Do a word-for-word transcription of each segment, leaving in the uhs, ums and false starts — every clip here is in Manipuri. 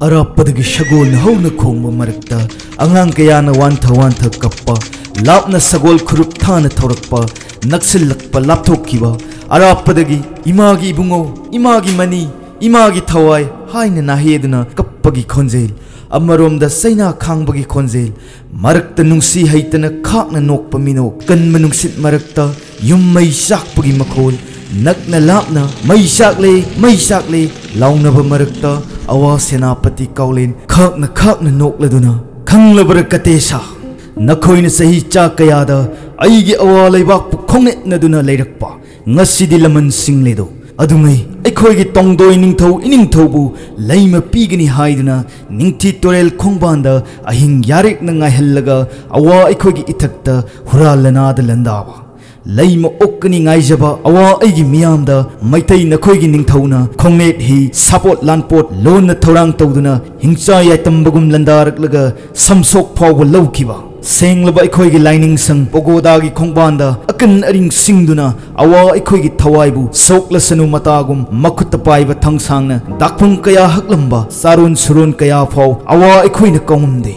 ꯑꯔꯥꯞꯄꯗꯒꯤ ꯁꯒꯣꯜꯅ ꯍꯧꯅ ꯈꯣꯡꯕ ꯃꯔꯛꯇ, ꯑꯉꯥꯡ ꯀꯌꯥꯅ ꯋꯥꯟꯊ ꯋꯥꯟꯊ ꯀꯞꯄ, ꯂꯥꯞꯅ ꯁꯒꯣꯜ ꯈꯨꯔꯨꯞ ꯊꯥꯅ ꯊꯧꯔꯛꯄ, ꯅꯛꯁꯤꯜꯂꯛꯄ ꯂꯥꯞꯊꯣꯛꯈꯤꯕ, ꯑꯔꯥꯞꯄꯗꯒꯤ "ꯏꯃꯥꯒꯤ ꯏꯕꯨꯡꯉꯣ, ꯏꯃꯥꯒꯤ ꯃꯅꯤ, ꯏꯃꯥꯒꯤ ꯊꯋꯥꯏ" ꯍꯥꯏꯅ ꯅꯥꯍꯦꯗꯨꯅ ꯀꯞꯄꯒꯤ ꯈꯣꯟꯖꯦꯜ, ꯑꯃꯔꯣꯝꯗ ꯆꯩꯅꯥ ꯈꯥꯡꯕꯒꯤ ꯈꯣꯟꯖꯦꯜ, ꯃꯔꯛꯇ ꯅꯨꯡꯁꯤ ꯍꯩꯇꯅ ꯈꯥꯛꯅ ꯅꯣꯛꯄ ꯃꯤꯅꯣꯛ, ꯀꯟꯕ ꯅꯨꯡꯁꯤꯠ ꯃꯔꯛꯇ ꯌꯨꯝ ꯃꯩ ꯆꯥꯛꯄꯒꯤ ꯃꯈꯣꯜ, ꯅꯛꯅ ꯂꯥꯞꯅ "ꯃꯩ ꯆꯥꯛꯂꯦ, ꯃꯩ ꯆꯥꯛꯂꯦ" ꯂꯥꯎꯅꯕ ꯃꯔꯛꯇ ꯑꯋꯥ ꯁꯦꯅꯥꯄꯇꯤ ꯀꯥꯎꯂꯦꯟ ꯈꯥꯛꯅ ꯈꯥꯛꯅ ꯅꯣꯛꯂꯗꯨꯅ, "ꯈꯪꯂꯕ꯭ꯔꯥ ꯀꯇꯦꯁꯥ? ꯅꯈꯣꯏꯅ ꯆꯍꯤ ꯆꯥ ꯀꯌꯥꯗ ꯑꯩꯒꯤ ꯑꯋꯥ ꯂꯩꯕꯥꯛꯄꯨ ꯈꯣꯡꯅꯦꯠꯅꯗꯨꯅ ꯂꯩꯔꯛꯄ, ꯉꯁꯤꯗꯤ ꯂꯃꯟ ꯁꯤꯡꯂꯦꯗꯣ꯫ ꯑꯗꯨꯉꯩ ꯑꯩꯈꯣꯏꯒꯤ ꯇꯣꯡꯗꯣꯏ ꯅꯤꯡꯊꯧ ꯏꯅꯤꯡꯊꯧꯕꯨ ꯂꯩꯃ ꯄꯤꯒꯅꯤ ꯍꯥꯏꯗꯨꯅ ꯅꯤꯡꯊꯤ ꯇꯨꯔꯦꯜ ꯈꯣꯡꯕꯥꯟꯗ ꯑꯍꯤꯡ ꯌꯥꯔꯦꯛꯅ ꯉꯥꯏꯍꯜꯂꯒ ꯑꯋꯥ ꯑꯩꯈꯣꯏꯒꯤ ꯏꯊꯛꯇ ꯍꯨꯔꯥꯟ ꯂꯅꯥꯗ ꯂꯟꯗꯥꯕ, ꯂꯩꯃ ꯑꯣꯛꯀꯅꯤ ꯉꯥꯏꯖꯕ ꯑꯋꯥ ꯑꯩꯒꯤ ꯃꯤꯌꯥꯝꯗ ꯃꯩꯇꯩ ꯅꯈꯣꯏꯒꯤ ꯅꯤꯡꯊꯧꯅ ꯈꯣꯡꯅꯦꯠ ꯍꯤ, ꯁꯥꯄꯣꯠ ꯂꯥꯟꯄꯣꯠ ꯂꯣꯟꯅ ꯊꯧꯔꯥꯡ ꯇꯧꯗꯨꯅ ꯍꯤꯡꯆꯥ ꯌꯥꯏꯇꯝꯕꯒꯨꯝ ꯂꯟꯗꯥꯔꯛꯂꯒ ꯁꯝꯁꯣꯛ ꯐꯥꯎꯕ ꯂꯧꯈꯤꯕ, ꯁꯦꯡꯂꯕ ꯑꯩꯈꯣꯏꯒꯤ ꯂꯥꯏꯅꯤꯡ ꯁꯪ ꯄꯣꯒꯣꯗꯥꯒꯤ ꯈꯣꯡꯕꯥꯟꯗ ꯑꯀꯟ ꯑꯔꯤꯡ ꯁꯤꯡꯗꯨꯅ ꯑꯋꯥ ꯑꯩꯈꯣꯏꯒꯤ ꯊꯋꯥꯏꯕꯨ ꯁꯣꯛꯂꯁꯅꯨ ꯃꯇꯥꯒꯨꯝ ꯃꯈꯨꯠꯇ ꯄꯥꯏꯕ ꯊꯥꯡꯁꯥꯡꯅ ꯗꯥꯛꯐꯝ ꯀꯌꯥ ꯍꯛꯂꯝꯕ ꯆꯥꯔꯣꯟ ꯁꯨꯔꯣꯟ ꯀꯌꯥ ꯐꯥꯎ ꯑꯋꯥ ꯑꯩꯈꯣꯏꯅ ꯀꯧꯉꯝꯗꯦ꯫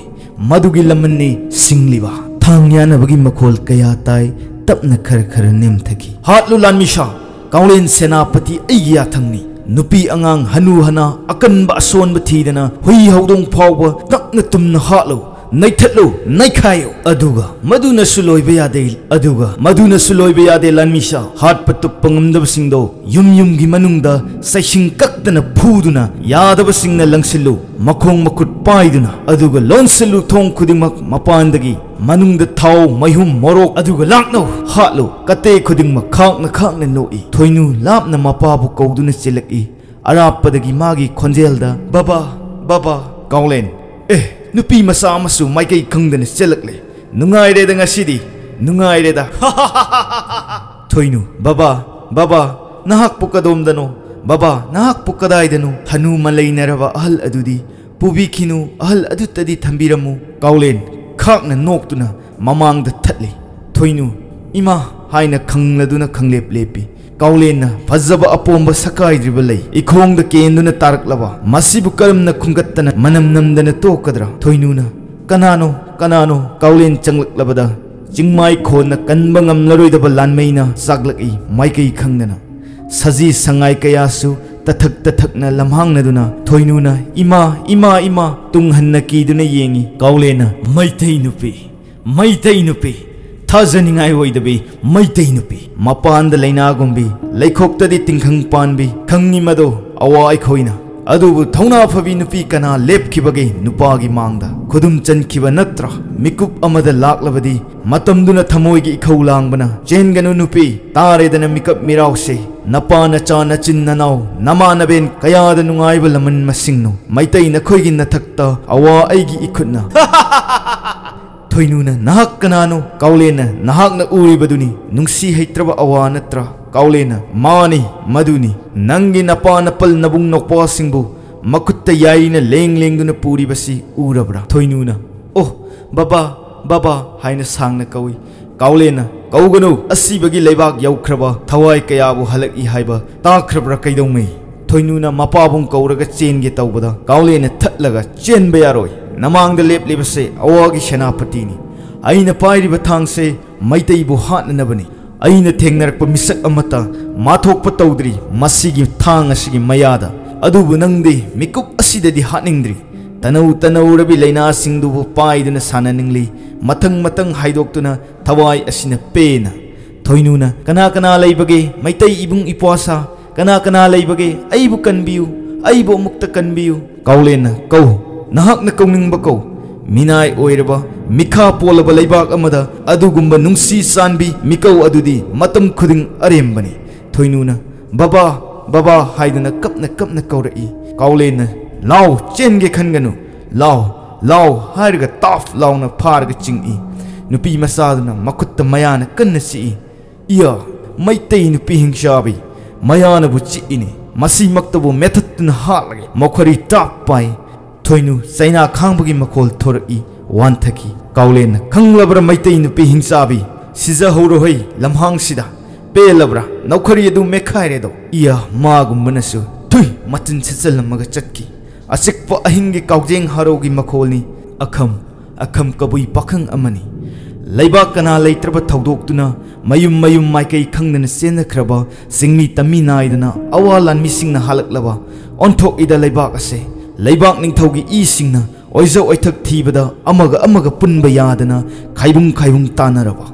ꯃꯗꯨꯒꯤ ꯂꯃꯟꯅꯤ ꯁꯤꯡꯂꯤꯕ꯫ ꯊꯥꯡ ꯌꯥꯅꯕꯒꯤ ꯃꯈꯣꯜ ꯀꯌꯥ ꯇꯥꯏ, ꯇꯞꯅ ꯈꯔ ꯈꯔ ꯅꯦꯝꯊꯈꯤ꯫ ꯍꯥꯠꯂꯨ ꯂꯥꯟꯃꯤꯁꯥ, ꯀꯥꯎꯂꯦꯟ ꯁꯦꯅꯥꯄꯇꯤ ꯑꯩꯒꯤ ꯌꯥꯊꯪꯅꯤ꯫ ꯅꯨꯄꯤ ꯑꯉꯥꯡ ꯍꯅꯨ ꯍꯅꯥ ꯑꯀꯟꯕ ꯑꯁꯣꯟꯕ ꯊꯤꯗꯅ ꯍꯨꯏ ꯍꯧꯗꯣꯡ ꯐꯥꯎꯕ ꯇꯞꯅ ꯇꯨꯝꯅ ꯍꯥꯠꯂꯨ, ꯅꯩꯊꯠꯂꯨ, ꯅꯩꯈꯥꯏꯌꯨ꯫ ꯑꯗꯨꯒ ꯃꯗꯨꯅꯁꯨ ꯂꯣꯏꯕ ꯌꯥꯗꯦ, ꯑꯗꯨꯒ ꯃꯗꯨꯅꯁꯨ ꯂꯣꯏꯕ ꯌꯥꯗꯦ ꯂꯥꯟꯃꯤꯁꯥ꯫ ꯍꯥꯠꯄ ꯇꯨꯞꯄ ꯉꯝꯗꯕꯁꯤꯡꯗꯣ ꯌꯨꯝ ꯌꯨꯝꯒꯤ ꯃꯅꯨꯡꯗ ꯆꯩꯁꯤꯡ ꯀꯛꯇꯅ ꯐꯨꯗꯨꯅ ꯌꯥꯗꯕꯁꯤꯡꯅ ꯂꯪꯁꯤꯜꯂꯨ, ꯃꯈꯣꯡ ꯃꯈꯨꯠ ꯄꯥꯏꯗꯨꯅ꯫ ꯑꯗꯨꯒ ꯂꯣꯟꯁꯤꯜꯂꯨ ꯊꯣꯡ ꯈꯨꯗꯤꯡꯃꯛ ꯃꯄꯥꯟꯗꯒꯤ, ꯃꯅꯨꯡꯗ ꯊꯥꯎ, ꯃꯩꯍꯨꯝ, ꯃꯣꯔꯣꯛ꯫ ꯑꯗꯨꯒ ꯂꯥꯛꯅꯧ, ꯍꯥꯠꯂꯨ꯫ ꯀꯇꯦ ꯈꯨꯗꯤꯡꯃꯛ ꯈꯥꯛꯅ ꯈꯥꯛꯅ ꯅꯣꯛꯏ꯫ ꯊꯣꯏꯅꯨ ꯂꯥꯞꯅ ꯃꯄꯥꯕꯨ ꯀꯧꯗꯨꯅ ꯆꯦꯜꯂꯛꯏ꯫ ꯑꯔꯥꯞꯄꯗꯒꯤ ꯃꯥꯒꯤ ꯈꯣꯟꯖꯦꯜꯗ, "ꯕꯕꯥ, ꯕꯕꯥ!" ꯀꯥꯎꯂꯦꯟ, "ꯑꯦ, ꯅꯨꯄꯤ ꯃꯆꯥ ꯑꯃꯁꯨ ꯃꯥꯏꯀꯩ ꯈꯪꯗꯅ ꯆꯦꯜꯂꯛꯂꯦ꯫ ꯅꯨꯡꯉꯥꯏꯔꯦꯗ ꯉꯁꯤꯗꯤ, ꯅꯨꯡꯉꯥꯏꯔꯦꯗ!" ꯊꯣꯏꯅꯨ, "ꯕꯕꯥ, ꯕꯕꯥ, ꯅꯍꯥꯛꯄꯨ ꯀꯗꯣꯝꯗꯅꯣ? ꯕꯕꯥ, ꯅꯍꯥꯛꯄꯨ ꯀꯗꯥꯏꯗꯅꯣ?" ꯍꯅꯨ ꯃꯂꯩꯅꯔꯕ ꯑꯍꯜ ꯑꯗꯨꯗꯤ, "ꯄꯨꯕꯤꯈꯤꯅꯨ, ꯑꯍꯜ ꯑꯗꯨꯇꯗꯤ ꯊꯝꯕꯤꯔꯝꯃꯨ꯫" ꯀꯥꯎꯂꯦꯟ, ꯈꯥꯛꯅ ꯅꯣꯛꯇꯨꯅ, ꯃꯃꯥꯡꯗ ꯊꯠꯂꯤ꯫ ꯊꯣꯏꯅꯨ, "ꯏꯃꯥ" ꯍꯥꯏꯅ ꯈꯪꯂꯗꯨꯅ ꯈꯪꯂꯦꯞ ꯂꯦꯞꯄꯤ꯫ ꯀꯥꯎꯂꯦꯟꯅ ꯐꯖꯕ ꯑꯄꯣꯝꯕ ꯁꯛꯀꯥꯏꯗ꯭ꯔꯤꯕ ꯂꯩ ꯏꯈꯣꯡꯗ ꯀꯦꯟꯗꯨꯅ ꯇꯥꯔꯛꯂꯕ ꯃꯁꯤꯕꯨ ꯀꯔꯝꯅ ꯈꯨꯝꯒꯠꯇꯅ ꯃꯅꯝ ꯅꯝꯗꯅ ꯇꯣꯛꯀꯗ꯭ꯔꯥ? ꯊꯣꯏꯅꯨꯅ, "ꯀꯅꯥꯅꯣ? ꯀꯅꯥꯅꯣ?" ꯀꯥꯎꯂꯦꯟ ꯆꯪꯂꯛꯂꯕꯗ ꯆꯤꯡꯃꯥꯏ ꯈꯣꯟꯅ ꯀꯟꯕ ꯉꯝꯂꯔꯣꯏꯗꯕ ꯂꯥꯟꯃꯩꯅ ꯆꯥꯛꯂꯛꯏ ꯃꯥꯏꯀꯩ ꯈꯪꯗꯅ꯫ ꯁꯖꯤ ꯁꯉꯥꯏ ꯀꯌꯥꯁꯨ ꯇꯊꯛ ꯇꯊꯛꯅ ꯂꯝꯍꯥꯡꯅꯗꯨꯅ ꯊꯣꯏꯅꯨꯅ "ꯏꯃꯥ, ꯏꯃꯥ, ꯏꯃꯥ" ꯇꯨꯡ ꯍꯟꯅ ꯀꯤꯗꯨꯅ ꯌꯦꯡꯏ꯫ ꯀꯥꯎꯂꯦꯟꯅ, "ꯃꯩꯇꯩ ꯅꯨꯄꯤ, ꯃꯩꯇꯩ ꯅꯨꯄꯤ, ꯊꯥꯖꯅꯤꯡꯉꯥꯏ ꯑꯣꯏꯗꯕꯤ ꯃꯩꯇꯩ ꯅꯨꯄꯤ, ꯃꯄꯥꯟꯗ ꯂꯩꯅꯥꯒꯨꯝꯕꯤ, ꯂꯩꯈꯣꯛꯇꯗꯤ ꯇꯤꯡꯈꯪ ꯄꯥꯟꯕꯤ, ꯈꯪꯉꯤ ꯃꯗꯣ ꯑꯋꯥ ꯑꯩꯈꯣꯏꯅ꯫ ꯑꯗꯨꯕꯨ ꯊꯧꯅꯥ ꯐꯕꯤ ꯅꯨꯄꯤ ꯀꯅꯥ ꯂꯦꯞꯈꯤꯕꯒꯦ ꯅꯨꯄꯥꯒꯤ ꯃꯥꯡꯗ? ꯈꯨꯗꯨꯝ ꯆꯟꯈꯤꯕ ꯅꯠꯇ꯭ꯔꯥ? ꯃꯤꯀꯨꯞ ꯑꯃꯗ ꯂꯥꯛꯂꯕꯗꯤ ꯃꯇꯝꯗꯨꯅ ꯊꯃꯣꯏꯒꯤ ꯏꯈꯧ ꯂꯥꯡꯕꯅ, ꯆꯦꯟꯒꯅꯨ ꯅꯨꯄꯤ, ꯇꯥꯔꯦꯗꯅ ꯃꯤꯀꯞ ꯃꯤꯔꯥꯎꯁꯦ, ꯅꯄꯥ ꯅꯆꯥ ꯅꯆꯤꯟ ꯅꯅꯥꯎ ꯅꯃꯥꯟꯅꯕꯦꯟ ꯀꯌꯥꯗ ꯅꯨꯡꯉꯥꯏꯕ ꯂꯃꯟ ꯃꯁꯤꯡꯅꯣ꯫ ꯃꯩꯇꯩ ꯅꯈꯣꯏꯒꯤ ꯅꯊꯛꯇ ꯑꯋꯥ ꯑꯩꯒꯤ ꯏꯈꯨꯠꯅ꯫ ꯊꯣꯏꯅꯨꯅ, "ꯅꯍꯥꯛ ꯀꯅꯥꯅꯣ?" ꯀꯥꯎꯂꯦꯟꯅ, "ꯅꯍꯥꯛꯅ ꯎꯔꯤꯕꯗꯨꯅꯤ ꯅꯨꯡꯁꯤ ꯍꯩꯇ꯭ꯔꯕ ꯑꯋꯥ ꯅꯠꯇ꯭ꯔꯥ?" ꯀꯥꯎꯂꯦꯟꯅ, "ꯃꯥꯅꯤ, ꯃꯗꯨꯅꯤ꯫ ꯅꯪꯒꯤ ꯅꯄꯥ ꯅꯄꯜ ꯅꯕꯨꯡ ꯅꯧꯄꯥꯁꯤꯡꯕꯨ ꯃꯈꯨꯠꯇ ꯌꯥꯏꯔꯤꯅ ꯂꯦꯡ ꯂꯦꯡꯗꯨꯅ ꯄꯨꯔꯤꯕꯁꯤ ꯎꯔꯕ꯭ꯔꯥ?" ꯊꯣꯏꯅꯨꯅ, "ꯑꯣ, ꯕꯕꯥ, ꯕꯕꯥ" ꯍꯥꯏꯅ ꯁꯥꯡꯅ ꯀꯧꯏ꯫ ꯀꯥꯎꯂꯦꯟꯅ, "ꯀꯧꯒꯅꯨ, ꯑꯁꯤꯕꯒꯤ ꯂꯩꯕꯥꯛ ꯌꯧꯈ꯭ꯔꯕ ꯊꯋꯥꯏ ꯀꯌꯥꯕꯨ ꯍꯜꯂꯛꯏ ꯍꯥꯏꯕ ꯇꯥꯈ꯭ꯔꯕ꯭ꯔꯥ ꯀꯩꯗꯧꯉꯩ?" ꯊꯣꯏꯅꯨꯅ ꯃꯄꯥꯕꯨꯡ ꯀꯧꯔꯒ ꯆꯦꯟꯒꯦ ꯇꯧꯕꯗ ꯀꯥꯎꯂꯦꯟꯅ ꯊꯠꯂꯒ, "ꯆꯦꯟꯕ ꯌꯥꯔꯣꯏ꯫ ꯅꯃꯥꯡꯗ ꯂꯦꯞꯂꯤꯕꯁꯦ ꯑꯋꯥꯒꯤ ꯁꯦꯅꯥꯄꯇꯤꯅꯤ꯫ ꯑꯩꯅ ꯄꯥꯏꯔꯤꯕ ꯊꯥꯡꯁꯦ ꯃꯩꯇꯩꯕꯨ ꯍꯥꯠꯅꯅꯕꯅꯤ꯫ ꯑꯩꯅ ꯊꯦꯡꯅꯔꯛꯄ ꯃꯤꯁꯛ ꯑꯃꯠꯇ ꯃꯥꯊꯣꯛꯄ ꯇꯧꯗ꯭ꯔꯤ ꯃꯁꯤꯒꯤ ꯊꯥꯡ ꯑꯁꯤꯒꯤ ꯃꯌꯥꯗ꯫ ꯑꯗꯨꯕꯨ ꯅꯪꯗꯤ ꯃꯤꯀꯨꯞ ꯑꯁꯤꯗꯗꯤ ꯍꯥꯠꯅꯤꯡꯗ꯭ꯔꯤ꯫ ꯇꯅꯧ ꯇꯅꯧꯔꯕꯤ ꯂꯩꯅꯥꯁꯤꯡꯗꯨꯕꯨ ꯄꯥꯏꯗꯨꯅ ꯁꯥꯟꯅꯅꯤꯡꯂꯤ꯫ ꯃꯊꯪ ꯃꯊꯪ ꯍꯥꯏꯗꯣꯛꯇꯨꯅ ꯊꯋꯥꯏ ꯑꯁꯤꯅ ꯄꯦꯟꯅ" ꯊꯣꯏꯅꯨꯅ, "ꯀꯅꯥ ꯀꯅꯥ ꯂꯩꯕꯒꯦ? ꯃꯩꯇꯩ ꯏꯕꯨꯡ ꯏꯄ꯭ꯋꯥꯁꯥ, ꯀꯅꯥ ꯀꯅꯥ ꯂꯩꯕꯒꯦ? ꯑꯩꯕꯨ ꯀꯟꯕꯤꯌꯨ, ꯑꯩꯕꯨ ꯑꯃꯨꯛꯇ ꯀꯟꯕꯤꯌꯨ"꯫ ꯀꯥꯎꯂꯦꯟꯅ, "ꯀꯧ, ꯅꯍꯥꯛꯅ ꯀꯧꯅꯤꯡꯕ ꯀꯧ꯫ ꯃꯤꯅꯥꯏ ꯑꯣꯏꯔꯕ, ꯃꯤꯈꯥ ꯄꯣꯜꯂꯕ ꯂꯩꯕꯥꯛ ꯑꯃꯗ ꯑꯗꯨꯒꯨꯝꯕ ꯅꯨꯡꯁꯤ ꯆꯥꯟꯕꯤ ꯃꯤꯀꯧ ꯑꯗꯨꯗꯤ ꯃꯇꯝ ꯈꯨꯗꯤꯡ ꯑꯔꯦꯝꯕꯅꯤ"꯫ ꯊꯣꯏꯅꯨꯅ, "ꯕꯕꯥ, ꯕꯕꯥ" ꯍꯥꯏꯗꯨꯅ ꯀꯞꯅ ꯀꯞꯅ ꯀꯧꯔꯛꯏ꯫ ꯀꯥꯎꯂꯦꯟꯅ, "ꯂꯥꯎ, ꯆꯦꯟꯒꯦ ꯈꯟꯒꯅꯨ꯫ ꯂꯥꯎ, ꯂꯥꯎ" ꯍꯥꯏꯔꯒ ꯇꯥꯞ ꯂꯥꯎꯅ ꯐꯥꯔꯒ ꯆꯤꯡꯏ꯫ ꯅꯨꯄꯤ ꯃꯆꯥꯗꯨꯅ ꯃꯈꯨꯠꯇ ꯃꯌꯥꯅ ꯀꯟꯅ ꯆꯤꯛꯏ꯫ "ꯏꯌꯥ, ꯃꯩꯇꯩ ꯅꯨꯄꯤ ꯍꯤꯡꯆꯥꯕꯤ, ꯃꯌꯥꯅꯕꯨ ꯆꯤꯛꯏꯅꯦ꯫ ꯃꯁꯤꯃꯛꯇꯕꯨ ꯃꯦꯊꯠꯇꯨꯅ ꯍꯥꯠꯂꯒꯦ"꯫ ꯃꯈꯣꯔꯤ ꯇꯥꯞ ꯄꯥꯏ꯫ ꯊꯣꯏꯅꯨ ꯆꯩꯅꯥ ꯈꯥꯡꯕꯒꯤ ꯃꯈꯣꯜ ꯊꯣꯔꯛꯏ꯫ ꯋꯥꯟꯊꯈꯤ꯫ ꯀꯥꯎꯂꯦꯟꯅ, "ꯈꯪꯂꯕ꯭ꯔꯥ ꯃꯩꯇꯩ ꯅꯨꯄꯤ ꯍꯤꯡꯆꯥꯕꯤ? ꯁꯤꯖꯍꯧꯔꯣꯍꯩ ꯂꯝꯍꯥꯡꯁꯤꯗ꯫ "ꯄꯦꯜꯂꯕ꯭ꯔꯥ? ꯅꯧꯈꯔꯤ ꯑꯗꯨ ꯃꯦꯠꯈꯥꯏꯔꯦꯗꯣ?" ꯏꯌꯥ, ꯃꯥꯒꯨꯝꯕꯅꯁꯨ ꯊꯨꯏ ꯃꯆꯤꯟ ꯁꯤꯠꯆꯜꯂꯝꯃꯒ ꯆꯠꯈꯤ꯫ ꯑꯆꯤꯛꯄ ꯑꯍꯤꯡꯒꯤ ꯀꯥꯎꯖꯦꯡ ꯍꯥꯔꯧꯒꯤ ꯃꯈꯣꯜꯅꯤ꯫ "ꯑꯈꯝ, ꯑꯈꯝ ꯀꯕꯨꯏ ꯄꯥꯈꯪ ꯑꯃꯅꯤ꯫ ꯂꯩꯕꯥꯛ ꯀꯅꯥ ꯂꯩꯇ꯭ꯔꯕ ꯊꯧꯗꯣꯛꯇꯨꯅ ꯃꯌꯨꯝ ꯃꯌꯨꯝ ꯃꯥꯏꯀꯩ ꯈꯪꯗꯅ ꯆꯦꯟꯅꯈ꯭ꯔꯕ ꯆꯤꯡꯃꯤ ꯇꯝꯃꯤ ꯅꯥꯏꯗꯅ ꯑꯋꯥ ꯂꯥꯟꯃꯤꯁꯤꯡꯅ ꯍꯜꯂꯛꯂꯕ ꯑꯣꯟꯊꯣꯛꯏꯗ ꯂꯩꯕꯥꯛ ꯑꯁꯦ꯫ ꯂꯩꯕꯥꯛ ꯅꯤꯡꯊꯧꯒꯤ ꯏꯁꯤꯡꯅ ꯑꯣꯏꯖ ꯑꯣꯏꯊꯛ ꯊꯤꯕꯗ ꯑꯃꯒ ꯑꯃꯒ ꯄꯨꯟꯕ ꯌꯥꯗꯅ ꯈꯥꯏꯕꯨꯡ ꯈꯥꯏꯕꯨꯡ ꯇꯥꯅꯔꯕ꯫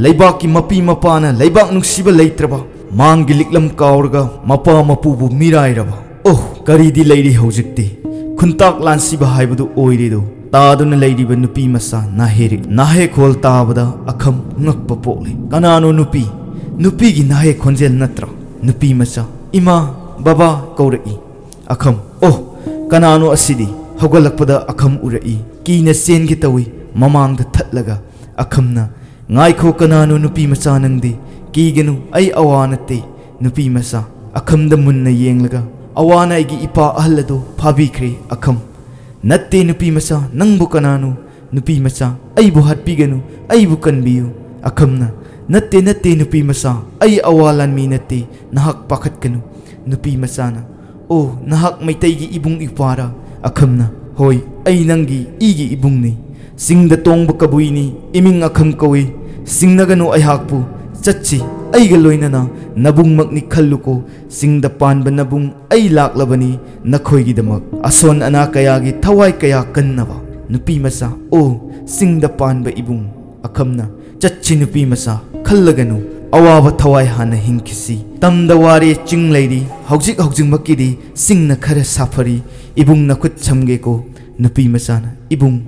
ꯂꯩꯕꯥꯛꯀꯤ ꯃꯄꯤ ꯃꯄꯥꯅ ꯂꯩꯕꯥꯛ ꯅꯨꯡꯁꯤꯕ ꯂꯩꯇ꯭ꯔꯕ, ꯃꯥꯡꯒꯤ ꯂꯤꯛꯂꯝ ꯀꯥꯎꯔꯒ ꯃꯄꯥ ꯃꯄꯨꯕꯨ ꯃꯤꯔꯥꯏꯔꯕ꯫ ꯑꯣꯍ, ꯀꯔꯤꯗꯤ ꯂꯩꯔꯤ ꯍꯧꯖꯤꯛꯇꯤ? ꯈꯨꯟꯇꯥꯛ ꯂꯥꯟꯁꯤꯕ ꯍꯥꯏꯕꯗꯨ ꯑꯣꯏꯔꯦꯗꯣ꯫ ꯇꯥꯗꯨꯅ ꯂꯩꯔꯤꯕ ꯅꯨꯄꯤ ꯃꯆꯥ ꯅꯥꯍꯦꯔꯤꯛ ꯅꯥꯍꯦ ꯈꯣꯜ ꯇꯥꯕꯗ ꯑꯈꯝ ꯉꯛꯄ ꯄꯣꯛꯂꯦ꯫ "ꯀꯅꯥꯅꯣ ꯅꯨꯄꯤ? ꯅꯨꯄꯤꯒꯤ ꯅꯥꯍꯦ ꯈꯣꯟꯖꯦꯜ ꯅꯠꯇ꯭ꯔꯥ?" ꯅꯨꯄꯤ ꯃꯆꯥ, "ꯏꯃꯥ, ꯕꯕꯥ" ꯀꯧꯔꯛꯏ꯫ ꯑꯈꯝ, "ꯑꯣ, ꯀꯅꯥꯅꯣ ꯑꯁꯤꯗꯤ?" ꯍꯧꯒꯠꯂꯛꯄꯗ ꯑꯈꯝ ꯎꯔꯛꯏ꯫ ꯀꯤꯅ ꯆꯦꯟꯒꯦ ꯇꯧꯏ꯫ ꯃꯃꯥꯡꯗ ꯊꯠꯂꯒ ꯑꯈꯝꯅ, "ꯉꯥꯏꯈꯣ, ꯀꯅꯥꯅꯣ ꯅꯨꯄꯤ ꯃꯆꯥ ꯅꯪꯗꯤ? ꯀꯤꯒꯅꯨ, ꯑꯩ ꯑꯋꯥ ꯅꯠꯇꯦ꯫" ꯅꯨꯄꯤ ꯃꯆꯥ ꯑꯈꯝꯗ ꯃꯨꯟꯅ ꯌꯦꯡꯂꯒ, "ꯑꯋꯥꯅ ꯑꯩꯒꯤ ꯏꯄꯥ ꯑꯍꯜ ꯑꯗꯨ ꯐꯥꯕꯤꯈ꯭ꯔꯦ꯫" ꯑꯈꯝ, "ꯅꯠꯇꯦ ꯅꯨꯄꯤ ꯃꯆꯥ, ꯅꯪꯕꯨ ꯀꯅꯥꯅꯣ?" ꯅꯨꯄꯤ ꯃꯆꯥ, "ꯑꯩꯕꯨ ꯍꯥꯠꯄꯤꯒꯅꯨ, ꯑꯩꯕꯨ ꯀꯟꯕꯤꯌꯨ꯫" ꯑꯈꯝꯅ, "ꯅꯠꯇꯦ, ꯅꯠꯇꯦ ꯅꯨꯄꯤ ꯃꯆꯥ, ꯑꯩ ꯑꯋꯥ ꯂꯥꯟꯃꯤ ꯅꯠꯇꯦ, ꯅꯍꯥꯛ ꯄꯥꯈꯠꯀꯅꯨ꯫" ꯅꯨꯄꯤ ꯃꯆꯥꯅ, "ꯑꯣ, ꯅꯍꯥꯛ ꯃꯩꯇꯩꯒꯤ ꯏꯕꯨꯡ ꯏꯄ꯭ꯋꯥꯔꯥ?" ꯑꯈꯝꯅ, "ꯍꯣꯏ, ꯑꯩ ꯅꯪꯒꯤ ꯏꯒꯤ ꯏꯕꯨꯡꯅꯤ꯫ ꯆꯤꯡꯗ ꯇꯣꯡꯕ ꯀꯕꯨꯏꯅꯤ, ꯏꯃꯤꯡ ꯑꯈꯝ ꯀꯧꯏ꯫ ꯆꯤꯡꯅꯒꯅꯨ ꯑꯩꯍꯥꯛꯄꯨ, ꯆꯠꯁꯤ, ꯑꯩꯒ ꯂꯣꯏꯅꯅ ꯅꯕꯨꯡꯃꯛꯅꯤ ꯈꯜꯂꯨꯀꯣ꯫ ꯆꯤꯡꯗ ꯄꯥꯟꯕ ꯅꯕꯨꯡ ꯑꯩ ꯂꯥꯛꯂꯕꯅꯤ ꯅꯈꯣꯏꯒꯤꯗꯃꯛ, ꯑꯁꯣꯟ ꯑꯅꯥ ꯀꯌꯥꯒꯤ ꯊꯋꯥꯏ ꯀꯌꯥ ꯀꯟꯅꯕ꯫" ꯅꯨꯄꯤ ꯃꯆꯥ, "ꯑꯣ, ꯆꯤꯡꯗ ꯄꯥꯟꯕ ꯏꯕꯨꯡ꯫" ꯑꯈꯝꯅ, "ꯆꯠꯁꯤ ꯅꯨꯄꯤ ꯃꯆꯥ, ꯈꯜꯂꯒꯅꯨ, ꯑꯋꯥꯕ ꯊꯋꯥꯏ ꯍꯥꯟꯅ ꯍꯤꯡꯈꯤꯁꯤ꯫ ꯇꯝꯗ ꯋꯥꯔꯦ ꯆꯤꯡ ꯂꯩꯔꯤ, ꯍꯧꯖꯤꯛ ꯍꯧꯖꯤꯛꯃꯛꯀꯤꯗꯤ ꯆꯤꯡꯅ ꯈꯔ ꯁꯥꯐꯔꯤ꯫ ꯏꯕꯨꯡ ꯅꯈꯨꯠ ꯁꯝꯒꯦꯀꯣ꯫" ꯅꯨꯄꯤ ꯃꯆꯥꯅ, "ꯏꯕꯨꯡ꯫"